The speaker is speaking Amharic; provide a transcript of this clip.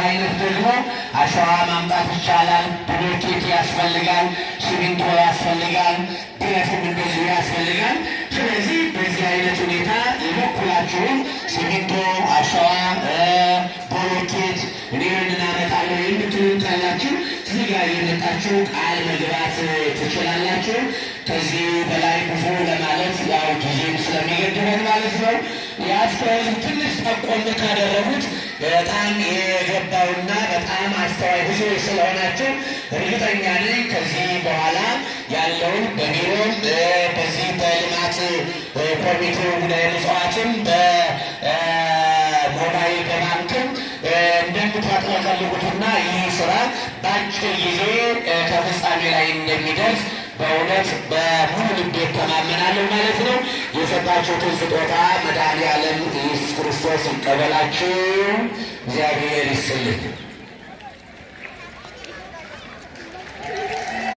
አይነት ደግሞ አሸዋ ማምጣት ይቻላል። ብሎኬት ያስፈልጋል፣ ሲሚንቶ ያስፈልጋል፣ ብረትም እንደዚሁ ያስፈልጋል። ስለዚህ በዚህ አይነት ሁኔታ የበኩላችሁን ሲሚንቶ፣ አሸዋ፣ ብሎኬት እኔ እናመጣለሁ የምትሉ ካላችሁ እዚህ ጋር እየመጣችሁ ቃል መግባት ትችላላችሁ። ከዚህ በላይ ብዙ ለማለት ያው ጊዜም ስለሚገድበን ማለት ነው። የአስተዋይ ትንሽ ጠቆም ካደረጉት በጣም የገባውና በጣም አስተዋይ ብዙ ስለሆናችሁ እርግጠኛ ነኝ ከዚህ በኋላ ያለውን በቢሮም በዚህ በልማት ኮሚቴው ጉዳይ ምጽዋትም በሞባይል በባንክም እንደምታጥለቀልቁትና ይህ ስራ በአጭር ጊዜ ከፍጻሜ ላይ እንደሚደርስ በእውነት በሙሉ ልቤ እተማመናለሁ ማለት ነው። የሰጣችሁትን ስጦታ መድኃኔዓለም ኢየሱስ ክርስቶስ ይቀበላችሁ። እግዚአብሔር ይስጥልኝ።